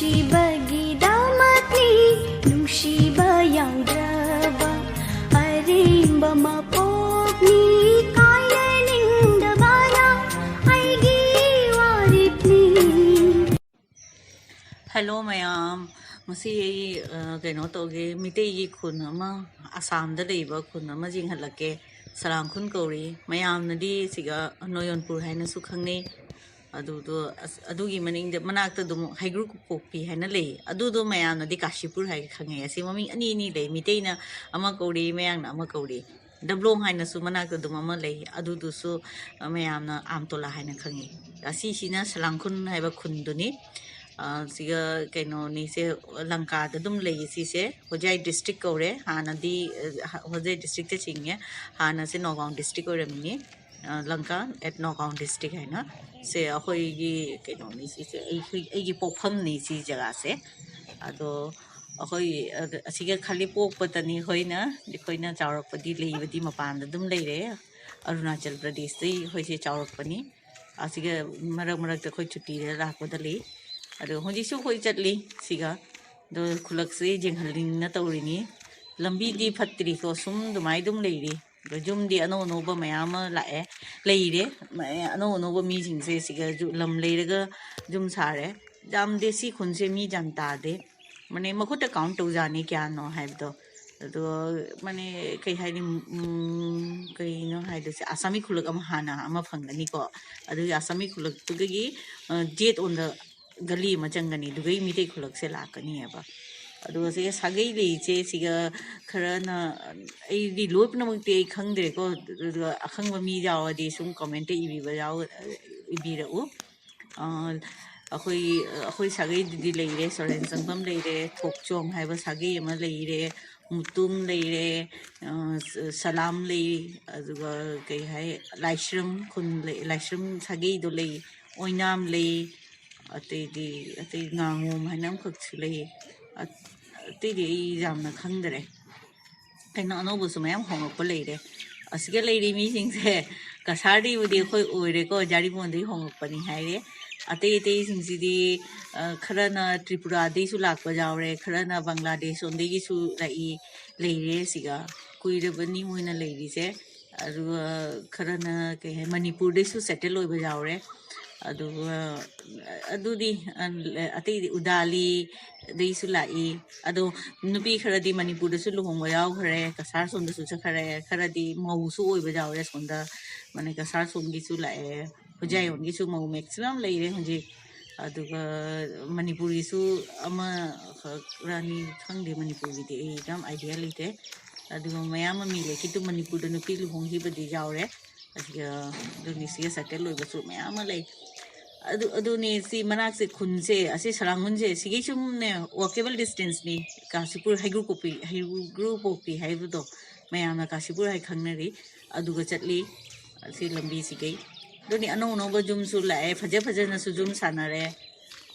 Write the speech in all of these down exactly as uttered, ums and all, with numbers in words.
ꯅꯨꯡꯁꯤꯕꯒꯤꯗꯃꯛꯅꯤ ꯅꯨꯡꯁꯤꯕ ꯌꯥꯎꯗ꯭ꯔꯕ ꯑꯔꯦꯝꯕ ꯃꯄꯣꯛꯅꯤ ꯀꯥꯏꯅꯅꯤꯡꯗꯕꯅ ꯑꯩꯒꯤ ꯋꯥꯔꯦꯞꯅꯤ꯫ ꯍꯦꯜꯂꯣ ꯃꯌꯥꯝ, ꯉꯁꯤ ꯑꯩ ꯑ, ꯀꯩꯅꯣ ꯇꯧꯒꯦ, ꯃꯤꯇꯩꯒꯤ ꯈꯨꯟ ꯑꯃ, ꯑꯁꯥꯝꯗ ꯂꯩꯕ ꯈꯨꯟ ꯑꯃ ꯌꯦꯡꯍꯜꯂꯛꯀꯦ꯫ ꯁꯂꯥꯡꯈꯨꯟ ꯀꯧꯔꯤ꯫ ꯃꯌꯥꯝꯅꯗꯤ ꯁꯤꯒ ꯅꯣꯌꯣꯟꯄꯨꯔ ꯍꯥꯏꯅꯁꯨ ꯈꯪꯅꯩ꯫ ꯑꯗꯨꯗꯣ ꯑꯁ, ꯑꯗꯨꯒꯤ ꯃꯅꯤꯡꯗ, ꯃꯅꯥꯛꯇ ꯑꯗꯨꯝ ꯍꯩꯒ꯭ꯔꯨ ꯄꯣꯛꯄꯤ ꯍꯥꯏꯅ ꯂꯩ꯫ ꯑꯗꯨꯗꯣ ꯃꯌꯥꯝꯅꯗꯤ ꯀꯥꯁꯤꯄꯨꯔ ꯍꯥꯏꯅ ꯈꯪꯅꯩ꯫ ꯑꯁꯤ ꯃꯃꯤꯡ ꯑꯅꯤ ꯑꯅꯤ ꯂꯩ, ꯃꯤꯇꯩꯅ ꯑꯃ ꯀꯧꯔꯤ, ꯃꯌꯥꯡꯅ ꯑꯃ ꯀꯧꯔꯤ꯫ ꯗꯕ꯭ꯂꯣꯡ ꯍꯥꯏꯅꯁꯨ ꯃꯅꯥꯛꯇ ꯑꯗꯨꯝ ꯑꯃ ꯂꯩ, ꯑꯗꯨꯗꯨꯁꯨ ꯃꯌꯥꯝꯅ ꯑꯥꯝꯇꯣꯂꯥ ꯍꯥꯏꯅ ꯈꯪꯉꯤ꯫ ꯑꯁꯤꯁꯤꯅ ꯁꯂꯥꯡꯈꯨꯟ ꯍꯥꯏꯕ ꯈꯨꯟꯗꯨꯅꯤ꯫ ꯑ, ꯁꯤꯒ ꯀꯩꯅꯣꯅꯤꯁꯦ, ꯂꯪꯀꯥꯗ ꯑꯗꯨꯝ ꯂꯩ꯫ ꯁꯤꯁꯦ ꯍꯣꯖꯥꯏ ꯗꯤꯁꯇ꯭ꯔꯤꯛ ꯀꯧꯔꯦ꯫ ꯍꯥꯟꯅꯗꯤ ꯑ, ꯍꯣꯖꯥꯏ ꯗꯤꯁꯇ꯭ꯔꯤꯛꯇ ꯆꯤꯡꯉꯦ, ꯍꯥꯟꯅꯁꯦ ꯅꯣꯒꯥꯎ ꯗꯤꯁꯇ꯭ꯔꯤꯛ ꯑꯣꯏꯔꯝꯃꯤꯅꯤ꯫ ꯑ, ꯂꯪꯀꯥ ꯑꯦꯠ ꯅꯣꯒꯥꯎ ꯗꯤꯁꯇ꯭ꯔꯤꯛ ꯍꯥꯏꯅ꯫ ꯁꯦ ꯑꯩꯈꯣꯏꯒꯤ ꯀꯩꯅꯣꯅꯤ, ꯁꯤꯁꯦ ꯑꯩꯈꯣꯏ, ꯑꯩꯒꯤ ꯄꯣꯛꯐꯝꯅꯤ ꯁꯤ ꯖꯒꯥꯁꯦ꯫ ꯑꯗꯣ ꯑꯩꯈꯣꯏ ꯑ, ꯑꯁꯤꯒ ꯈꯜꯂꯤ ꯄꯣꯛꯄꯇꯅꯤ ꯑꯩꯈꯣꯏꯅ, ꯑꯩꯈꯣꯏꯅ ꯆꯥꯎꯔꯛꯄꯗꯤ, ꯂꯩꯕꯗꯤ ꯃꯄꯥꯟꯗ ꯑꯗꯨꯝ ꯂꯩꯔꯦ꯫ ꯑꯔꯨꯅꯥꯆꯜ ꯄ꯭ꯔꯗꯦꯁꯇꯩ ꯑꯩꯈꯣꯏꯁꯦ ꯆꯥꯎꯔꯛꯄꯅꯤ꯫ ꯑꯁꯤꯒ ꯃꯔꯛ ꯃꯔꯛꯇ ꯑꯩꯈꯣꯏ ꯁꯨꯇꯤꯗ ꯂꯥꯛꯄꯗ ꯂꯩ꯫ ꯑꯗꯣ ꯍꯧꯖꯤꯛꯁꯨ ꯑꯩꯈꯣꯏ ꯆꯠꯂꯤ ꯁꯤꯒ꯫ ꯑꯗꯣ ꯈꯨꯂꯛꯁꯦ ꯌꯦꯡꯍꯟꯅꯤꯡꯅ ꯇꯧꯔꯤꯅꯤ꯫ ꯂꯝꯕꯤꯗꯤ ꯐꯠꯇ꯭ꯔꯤꯀꯣ, ꯁꯨꯝ ꯑꯗꯨꯃꯥꯏꯅ ꯑꯗꯨꯝ ꯂꯩꯔꯤ꯫ ꯑꯗꯣ ꯌꯨꯝꯗꯤ ꯑꯅꯧ ꯑꯅꯧꯕ ꯃꯌꯥꯝ ꯑꯃ ꯂꯥꯛꯑꯦ, ꯂꯩꯔꯦ꯫ ꯃ-, ꯑꯅꯧ ꯑꯅꯧꯕ ꯃꯤꯁꯤꯡꯁꯦ ꯁꯤꯒ ꯌꯨ-, ꯂꯝ ꯂꯩꯔꯒ ꯌꯨꯝ ꯁꯥꯔꯦ꯫ ꯌꯥꯝꯗꯦ, ꯁꯤ ꯈꯨꯟꯁꯦ ꯃꯤ ꯌꯥꯝ ꯇꯥꯗꯦ꯫ ꯃꯅꯦ ꯃꯈꯨꯠꯇ ꯀꯥꯎꯟ ꯇꯧꯖꯥꯅꯤ ꯀꯌꯥꯅꯣ ꯍꯥꯏꯕꯗꯣ꯫ ꯑꯗꯣ ꯃꯅꯦ ꯀꯩ ꯍꯥꯏꯅꯤ, ꯎꯝ, ꯀꯩꯅꯣ ꯍꯥꯏꯗꯣꯏꯁꯦ, ꯑꯁꯥꯃꯤ ꯈꯨꯂꯛ ꯑꯃ ꯍꯥꯟꯅ ꯑꯃ ꯐꯪꯒꯅꯤꯀꯣ꯫ ꯑꯗꯨꯒꯤ ꯑꯁꯥꯃꯤ ꯈꯨꯂꯛꯇꯨꯗꯒꯤ, ꯑ, ꯖꯦꯠ ꯑꯣꯟꯗ ꯒꯂꯤ ꯑꯃ ꯆꯪꯒꯅꯤ, ꯑꯗꯨꯒ ꯃꯤꯇꯩ ꯈꯨꯂꯛꯁꯦ ꯂꯥꯛꯀꯅꯤꯑꯕ꯫ ꯑꯗꯨꯒ ꯁꯤꯒ ꯁꯥꯒꯩ ꯂꯩꯁꯦ, ꯁꯤꯒ ꯈꯔꯅ, ꯑꯩꯗꯤ ꯂꯣꯏ ꯄꯨꯝꯅꯃꯛꯇꯤ ꯑꯩ ꯈꯪꯗ꯭ꯔꯦꯀꯣ, ꯑꯗꯨꯒ ꯑꯈꯪꯕ ꯃꯤ ꯌꯥꯎꯔꯗꯤ ꯁꯨꯝ ꯀꯃꯦꯟꯇ ꯏꯕꯤꯕ ꯌꯥꯎ-, ꯏꯕꯤꯔꯛꯎ꯫ ꯑ, ꯑꯩꯈꯣꯏ, ꯑꯩꯈꯣꯏ ꯁꯥꯒꯩꯗꯨꯗꯤ ꯂꯩꯔꯦ, ꯁꯣꯔꯦꯟ ꯆꯪꯐꯝ ꯂꯩꯔꯦ, ꯊꯣꯛꯆꯣꯝ ꯍꯥꯏꯕ ꯁꯥꯒꯩ ꯑꯃ ꯂꯩꯔꯦ, ꯃꯨꯇꯨꯝ ꯂꯩꯔꯦ, ꯑ, ꯁ-, ꯁꯂꯥꯝ ꯂꯩ, ꯑꯗꯨꯒ ꯀꯩ ꯍꯥꯏ, ꯂꯥꯏꯁ꯭ꯔꯝ ꯈꯨꯟ ꯂꯩ, ꯂꯥꯏꯁ꯭ꯔꯝ ꯁꯥꯒꯩꯗꯣ ꯂꯩ, ꯑꯣꯏꯅꯥꯝ ꯂꯩ, ꯑꯇꯩꯗꯤ, ꯑꯇꯩ ꯉꯥꯉꯣꯝ ꯍꯥꯏꯅ ꯑꯃꯈꯛꯁꯨ ꯂꯩ꯫ ꯑ-, ꯑꯇꯩꯗꯤ ꯑꯩ ꯌꯥꯝꯅ ꯈꯪꯗꯔꯦ꯫ ꯀꯩꯅꯣ, ꯑꯅꯧꯕꯁꯨ ꯃꯌꯥꯝ ꯍꯣꯡꯂꯛꯄ ꯂꯩꯔꯦ꯫ ꯑꯁꯤꯒ ꯂꯩꯔꯤ ꯃꯤꯁꯤꯡꯁꯦ ꯀꯁꯥꯔꯗꯤꯕꯨꯗꯤ ꯑꯩꯈꯣꯏ ꯑꯣꯏꯔꯦꯀꯣ, ꯖꯥꯔꯤꯃꯣꯟꯗꯒꯤ ꯍꯣꯡꯂꯛꯄꯅꯤ ꯍꯥꯏꯔꯦ꯫ ꯑꯇꯩ ꯑꯇꯩꯁꯤꯡꯁꯤꯗꯤ, ꯑ, ꯈꯔꯅ ꯇ꯭ꯔꯤꯄꯨꯔꯥꯗꯩꯁꯨ ꯂꯥꯛꯄ ꯌꯥꯎꯔꯦ, ꯈꯔꯅ ꯕꯪꯒ꯭ꯂꯥꯗꯦꯁ ꯂꯣꯝꯗꯒꯤꯁꯨ ꯂꯥꯛꯏ, ꯂꯩꯔꯦ ꯁꯤꯒ꯫ ꯀꯨꯏꯔꯕꯅꯤ ꯃꯣꯏꯅ ꯂꯩꯔꯤꯁꯦ꯫ ꯑꯗꯨꯒ ꯈꯔꯅ ꯀꯩ ꯍꯥꯏ, ꯃꯅꯤꯄꯨꯔꯗꯩꯁꯨ ꯁꯦꯇꯜ ꯑꯣꯏꯕ ꯌꯥꯎꯔꯦ꯫ ꯑꯗꯨꯒ ꯑꯗꯨꯗꯤ, ꯑ, ꯑꯇꯩꯗꯤ ꯎꯗꯥꯂꯤꯗꯩꯁꯨ ꯂꯥꯛꯏ꯫ ꯑꯗꯣ ꯅꯨꯄꯤ ꯈꯔꯗꯤ ꯃꯅꯤꯄꯨꯔꯗꯁꯨ ꯂꯨꯍꯣꯡꯕ ꯌꯥꯎꯈ꯭ꯔꯦ, ꯀꯁꯥꯔ ꯁꯣꯝꯗꯁꯨ ꯆꯠꯈ꯭ꯔꯦ꯫ ꯈꯔꯗꯤ ꯃꯧꯁꯨ ꯑꯣꯏꯕ ꯌꯥꯎꯔꯦ ꯁꯣꯝꯗ, ꯃꯥꯅꯦ, ꯀꯁꯥꯔ ꯁꯣꯝꯒꯤꯁꯨ ꯂꯥꯛꯑꯦ꯫ ꯈꯨꯖꯥꯏꯔꯣꯝꯒꯤꯁꯨ ꯃꯧ ꯃꯦꯛꯁꯤꯃꯝ ꯂꯩꯔꯦ ꯍꯧꯖꯤꯛ꯫ ꯑꯗꯨꯒ ꯃꯅꯤꯄꯨꯔꯒꯤꯁꯨ ꯑꯃꯈꯛ ꯔꯥꯅꯤ ꯈꯪꯗꯦ, ꯃꯅꯤꯄꯨꯔꯒꯤꯗꯤ ꯑꯩ ꯌꯥꯝ ꯑꯥꯏꯗꯤꯌꯥ ꯂꯩꯇꯦ꯫ ꯑꯗꯨꯒ ꯃꯌꯥꯝ ꯑꯃ ꯃꯤ ꯂꯩꯈꯤꯗꯨ ꯃꯅꯤꯄꯨꯔꯗ ꯅꯨꯄꯤ ꯂꯨꯍꯣꯡꯈꯤꯕꯗꯤ ꯌꯥꯎꯔꯦ꯫ ꯑꯗꯨꯒ ꯑꯗꯨꯅꯤ, ꯁꯤꯒ ꯁꯦꯇꯜ ꯑꯣꯏꯕꯁꯨ ꯃꯌꯥꯝ ꯑꯃ ꯂꯩ꯫ ꯑꯗꯨ, ꯑꯗꯨꯅꯦ ꯁꯤ ꯃꯅꯥꯛꯁꯦ, ꯈꯨꯟꯁꯦ, ꯑꯁꯤ ꯁꯔꯥꯡꯒꯨꯟꯁꯦ, ꯁꯤꯒꯤ ꯁꯨꯝꯅꯦ walkable distanceꯅꯤ꯫ ꯀꯥꯁꯤꯄꯨꯔ ꯍꯩꯒ꯭ꯔꯨꯄꯣꯛꯄꯤ, ꯍꯩꯒ꯭ꯔꯨꯄꯣꯛꯄꯤ ꯍꯥꯏꯕꯗꯣ ꯃꯌꯥꯝꯅ ꯀꯥꯁꯤꯄꯨꯔ ꯍꯥꯏ ꯈꯪꯅꯔꯤ꯫ ꯑꯗꯨꯒ ꯆꯠꯂꯤ ꯑꯁꯤ ꯂꯝꯕꯤꯁꯤꯒꯩ꯫ ꯑꯗꯨꯅꯤ ꯑꯅꯧ ꯑꯅꯧꯕ ꯌꯨꯝꯁꯨ ꯂꯥꯛꯑꯦ, ꯐꯖ ꯐꯖꯅꯁꯨ ꯌꯨꯝ ꯁꯥꯟꯅꯔꯦ꯫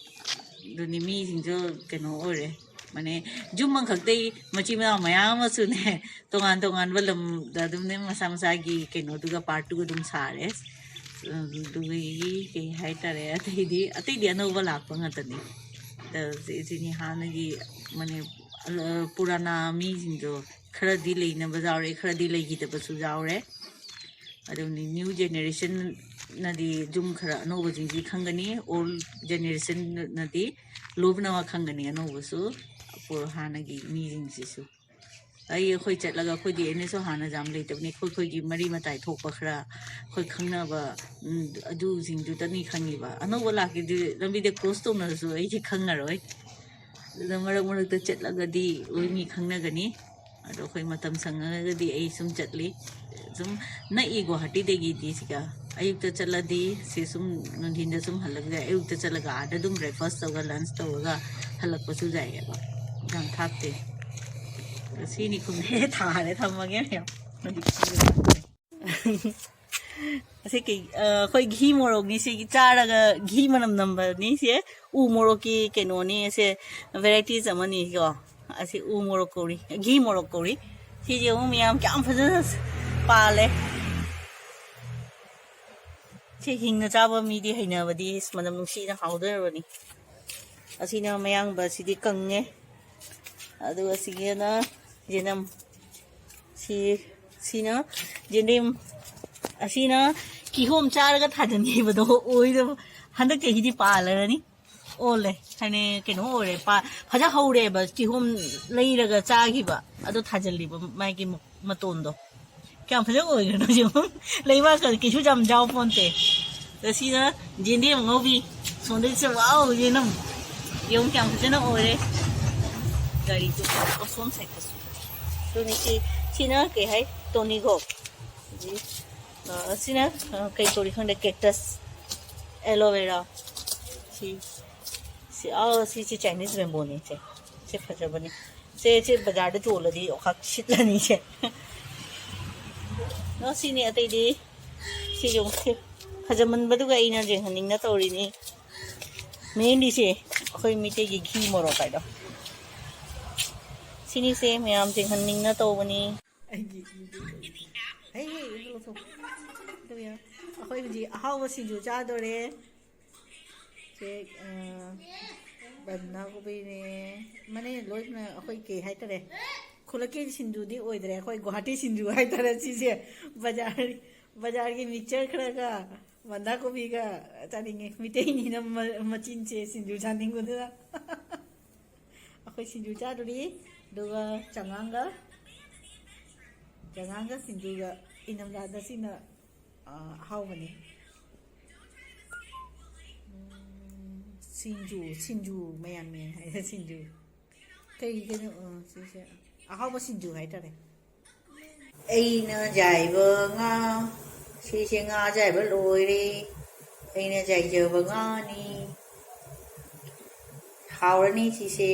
ꯑꯗꯨꯅꯤ ꯃꯤꯁꯤꯡꯁꯨ ꯀꯩꯅꯣ ꯑꯣꯏꯔꯦ, ꯃꯥꯅꯦ, ꯌꯨꯝ ꯑꯃꯈꯛꯇꯩ ꯃꯆꯤꯟ ꯃꯅꯥꯎ ꯃꯌꯥꯝ ꯑꯃꯁꯨꯅꯦ, ꯇꯣꯉꯥꯟ ꯇꯣꯉꯥꯟꯕ ꯂꯝꯗ ꯑꯗꯨꯝꯅꯦ ꯃꯁꯥ ꯃꯁꯥꯒꯤ ꯀꯩꯅꯣꯗꯨꯒ, ꯄꯥꯔꯠꯇꯨꯒ ꯑꯗꯨꯝ ꯁꯥꯔꯦ꯫ ꯑꯗꯨꯗꯒꯤ ꯀꯩ ꯍꯥꯏꯇꯥꯔꯦ, ꯑꯇꯩꯗꯤ, ꯑꯇꯩꯗꯤ ꯑꯅꯧꯕ ꯂꯥꯛꯄ ꯉꯥꯛꯇꯅꯤ꯫ ꯑꯗ ꯁꯤ-, ꯁꯤꯅꯤ ꯍꯥꯟꯅꯒꯤ, ꯃꯥꯅꯦ, ꯑ, ꯄꯨꯔꯥꯅꯥ ꯃꯤꯁꯤꯡꯗꯣ ꯈꯔꯗꯤ ꯂꯩꯅꯕ ꯌꯥꯎꯔꯦ, ꯈꯔꯗꯤ ꯂꯩꯈꯤꯗꯕꯁꯨ ꯌꯥꯎꯔꯦ꯫ ꯑꯗꯨꯅꯤ ꯅ꯭ꯌꯨ ꯖꯦꯅꯦꯔꯦꯁꯟꯅꯗꯤ ꯌꯨꯝ ꯈꯔ ꯑꯅꯧꯕꯁꯤꯡꯁꯤ ꯈꯪꯒꯅꯤ, ꯑꯣꯜ ꯖꯦꯅꯦꯔꯦꯁꯟꯅꯗꯤ ꯂꯣꯏꯅꯃꯛ ꯈꯪꯒꯅꯤ ꯑꯅꯧꯕꯁꯨ, ꯄꯨ-, ꯍꯥꯟꯅꯒꯤ ꯃꯤꯁꯤꯡꯁꯤꯁꯨ꯫ ꯑꯩ, ꯑꯩꯈꯣꯏ ꯆꯠꯂꯒ ꯑꯩꯈꯣꯏꯗꯤ ꯑꯦꯅꯦꯁꯨ ꯍꯥꯟꯅ ꯌꯥꯝ ꯂꯩꯇꯕꯅꯤ, ꯑꯩꯈꯣꯏ, ꯑꯩꯈꯣꯏꯒꯤ ꯃꯔꯤ ꯃꯇꯥꯏ ꯊꯣꯛꯄ ꯈꯔ, ꯑꯩꯈꯣꯏ ꯈꯪꯅꯕ, ꯎꯝ, ꯑꯗꯨꯁꯤꯡꯗꯨꯗꯅꯤ ꯈꯪꯉꯤꯕ꯫ ꯑꯅꯧꯕ ꯂꯥꯛꯈꯤꯕꯗꯤ ꯂꯝꯕꯤꯗ ꯀ꯭ꯔꯣꯁ ꯇꯧꯅꯔꯁꯨ ꯑꯩꯗꯤ ꯈꯪꯉꯔꯣꯏ꯫ ꯑꯗꯨꯅ ꯃꯔꯛ ꯃꯔꯛꯇ ꯆꯠꯂꯒꯗꯤ ꯂꯣꯏ ꯃꯤ ꯈꯪꯅꯒꯅꯤ꯫ ꯑꯗꯣ ꯑꯩꯈꯣꯏ ꯃꯇꯝ ꯁꯪꯉꯒꯗꯤ ꯑꯩ ꯁꯨꯝ ꯆꯠꯂꯤ꯫ ꯁꯨꯝ ꯅꯛꯏ ꯒꯨꯋꯥꯍꯥꯇꯤꯗꯒꯤꯗꯤ ꯁꯤꯒ꯫ ꯑꯌꯨꯛꯇ ꯆꯠꯂꯗꯤ ꯁꯤ ꯁꯨꯝ ꯅꯨꯡꯊꯤꯟꯗ ꯁꯨꯝ ꯍꯜꯂꯛꯄ ꯌꯥꯏ꯫ ꯑꯌꯨꯛꯇ ꯆꯠꯂꯒ ꯑꯥꯗ ꯑꯗꯨꯝ ꯕ꯭ꯔꯦꯛꯐꯥꯁ ꯇꯧꯔꯒ, ꯂꯟꯁ ꯇꯧꯔꯒ ꯍꯜꯂꯛꯄꯁꯨ ꯌꯥꯏꯑꯕ꯫ ꯌꯥꯝ ꯊꯥꯞꯇꯦ꯫ ꯑꯗꯣ ꯁꯤꯅꯤ ꯈꯨꯝꯃꯦ꯫ ꯊꯥꯔꯦ, ꯊꯝꯃꯒꯦ ꯃꯌꯥꯝ꯫ ꯑꯁꯤ ꯀꯩ, ꯑ, ꯑꯩꯈꯣꯏ ꯘꯤ ꯃꯣꯔꯣꯛꯅꯤ꯫ ꯁꯤꯒꯤ ꯆꯥꯔꯒ ꯘꯤ ꯃꯅꯝ ꯅꯝꯕꯅꯤ꯫ ꯁꯦ ꯎ ꯃꯣꯔꯣꯛꯀꯤ ꯀꯩꯅꯣꯅꯤ꯫ ꯁꯦ ꯚꯦꯔꯥꯏꯇꯤꯁ ꯑꯃꯅꯤꯀꯣ꯫ ꯑꯁꯤ ꯎ ꯃꯣꯔꯣꯛ ꯀꯧꯔꯤ, ꯘꯤ ꯃꯣꯔꯣꯛ ꯀꯧꯔꯤ꯫ ꯁꯤꯁꯦ ꯑꯃꯨꯛ ꯃꯌꯥꯝ ꯀꯌꯥꯝ ꯐꯖꯅ ꯄꯥꯜꯂꯦ꯫ ꯁꯤ ꯍꯤꯡꯅ ꯆꯥꯕ ꯃꯤꯗꯤ ꯍꯩꯅꯕꯗꯤ ꯃꯅꯝ ꯅꯨꯡꯁꯤꯅ ꯍꯥꯎꯗꯣꯔꯕꯅꯤ꯫ ꯑꯁꯤꯅ ꯃꯌꯥꯡꯕ, ꯑꯁꯤꯗꯤ ꯀꯪꯉꯦ꯫ ꯑꯗꯨꯒ ꯑꯁꯤꯒꯤꯅ ꯌꯦꯅꯝ꯫ ꯁꯤ, ꯁꯤꯅ ꯌꯦꯟꯗꯦꯝ꯫ ꯑꯁꯤꯅ ꯀꯤꯍꯣꯝ ꯆꯥꯔꯒ ꯊꯥꯖꯤꯟꯈꯤꯕꯗꯣ ꯑꯣꯏꯗꯕ꯫ ꯍꯟꯗꯛ ꯆꯍꯤꯗꯤ ꯄꯥꯜꯂꯔꯅꯤ꯫ ꯑꯣꯜꯂꯦ꯫ ꯍꯥꯏꯅꯦ, ꯀꯩꯅꯣ ꯑꯣꯏꯔꯦ꯫ ꯄꯥ-, ꯐꯖ ꯍꯧꯔꯦꯕ꯫ ꯀꯤꯍꯣꯝ ꯂꯩꯔꯒ ꯆꯥꯈꯤꯕ꯫ ꯑꯗꯣ ꯊꯥꯖꯤꯜꯂꯤꯕ ꯃꯥꯒꯤ ꯃ-, ꯃꯇꯣꯟꯗꯣ꯫ ꯀꯌꯥꯝ ꯐꯖꯅ ꯑꯣꯏꯈ꯭ꯔꯅꯣ ꯌꯦꯡꯉꯣ꯫ ꯂꯩꯕꯥꯛꯀ ꯀꯩꯁꯨ ꯌꯥꯝ ꯌꯥꯎ ꯄꯣꯟꯇꯦ꯫ ꯑꯗ ꯁꯤꯅ ꯌꯦꯟꯗꯦꯝ ꯑꯉꯧꯕꯤ꯫ ꯁꯣꯝꯗꯩꯁꯦ, ꯋꯥꯎ, ꯌꯦꯅꯝ꯫ ꯌꯦꯡꯉꯨ ꯀꯌꯥꯝ ꯐꯖꯅ ꯑꯣꯏꯔꯦ꯫ ꯒꯥꯔꯤꯗꯨ ꯑꯁꯣꯝ ꯁꯥꯏꯗꯇꯁꯨ꯫ ꯑꯗꯨꯅꯤ ꯁꯤ, ꯁꯤꯅ ꯀꯩ ꯍꯥꯏ? ꯇꯣꯅꯤꯒꯣꯛ꯫ ꯑ, ꯁꯤꯅ, ꯑ, ꯀꯩ ꯀꯧꯔꯤ ꯈꯪꯗꯦ, cactus, aloe vera꯫ ꯁꯤ, ꯁꯤ, ꯑꯥ, ꯁꯤꯁꯦ Chinese bambooꯅꯤ ꯁꯦ꯫ ꯁꯤ ꯐꯖꯕꯅꯤ꯫ ꯁꯦ, ꯁꯤ ꯕꯖꯥꯔꯗ ꯌꯣꯜꯂꯗꯤ ꯑꯣꯈꯥꯛ ꯁꯤꯠꯂꯅꯤ ꯁꯦ꯫ ꯑ, ꯁꯤꯅꯤ ꯑꯇꯩꯗꯤ꯫ ꯁꯤ ꯌꯦꯡꯉꯨ, ꯁꯤ ꯐꯖꯃꯟꯕꯗꯨꯒ ꯑꯩꯅ ꯌꯦꯡꯍꯟꯅꯤꯡꯅ ꯇꯧꯔꯤꯅꯤ꯫ ꯃꯦꯟꯗꯤꯁꯦ ꯑꯩꯈꯣꯏ ꯃꯤꯇꯩꯒꯤ ꯘꯤ ꯃꯣꯔꯣꯛ ꯍꯥꯏꯗꯣ꯫ ꯁꯤꯅꯤꯁꯦ ꯃꯌꯥꯝ ꯌꯦꯡꯍꯟꯅꯤꯡꯅ ꯇꯧꯕꯅꯤ꯫ ꯑꯩꯒꯤ ꯍꯩ, ꯍꯩ, ꯑꯗꯨ ꯂꯧꯊꯣꯛ꯫ ꯑꯗꯨ ꯌꯥ-, ꯑꯩꯈꯣꯏ ꯍꯧꯖꯤꯛ ꯑꯍꯥꯎꯕ ꯁꯤꯡꯖꯨ ꯆꯥꯗꯣꯔꯦ꯫ ꯁꯦ, ꯑ, ꯕꯟꯗꯥ ꯀꯣꯕꯤꯅꯦ꯫ ꯃꯅꯦ ꯂꯣꯏꯅ ꯑꯩꯈꯣꯏ ꯀꯩ ꯍꯥꯏꯇꯥꯔꯦ? ꯈꯨꯂꯛꯀꯤ ꯁꯤꯡꯖꯨꯗꯤ ꯑꯣꯏꯗ꯭ꯔꯦ꯫ ꯑꯩꯈꯣꯏ ꯒꯨꯋꯥꯍꯥꯇꯤ ꯁꯤꯡꯖꯨ ꯍꯥꯏꯇꯥꯔꯦ ꯁꯤꯁꯦ꯫ ꯕꯖꯥꯔ, ꯕꯖꯥꯔꯒꯤ mixture ꯈꯔꯒ ꯕꯟꯗꯥ ꯀꯣꯕꯤꯒ ꯆꯥꯅꯤꯡꯉꯦ꯫ ꯃꯤꯇꯩꯅꯤꯅ ꯃ-, ꯃꯆꯤꯟꯁꯦ ꯁꯤꯡꯖꯨ ꯆꯥꯅꯤꯡꯕꯗꯨꯅ꯫ ꯑꯩꯈꯣꯏ ꯁꯤꯡꯖꯨ ꯆꯥꯗꯣꯔꯤ꯫ ꯑꯗꯨꯒ ꯆꯉꯥꯡꯒ, ꯆꯉꯥꯡꯒ ꯁꯤꯡꯖꯨꯒ ꯏꯪꯊꯝꯊꯥꯗ ꯁꯤꯅ, ꯑ, ꯑꯍꯥꯎꯕꯅꯤ꯫ ꯎꯝ, ꯁꯤꯡꯖꯨ, ꯁꯤꯡꯖꯨ ꯃꯌꯥꯟ ꯃꯌꯥꯟ ꯍꯥꯏꯗ ꯁꯤꯡꯖꯨ꯫ ꯀꯩ ꯀꯩꯅꯣ, ꯑ, ꯁꯤꯁꯦ ꯑꯍꯥꯎꯕ ꯁꯤꯡꯖꯨ ꯍꯥꯏꯇꯥꯔꯦ꯫ ꯑꯩꯅ ꯌꯥꯏꯕ ꯉꯥ, ꯁꯤꯁꯦ ꯉꯥ ꯌꯥꯏꯕ ꯂꯣꯏꯔꯦ꯫ ꯑꯩꯅ ꯌꯥꯏꯖꯕ ꯉꯥꯅꯤ꯫ ꯍꯥꯎꯔꯅꯤ ꯁꯤꯁꯦ꯫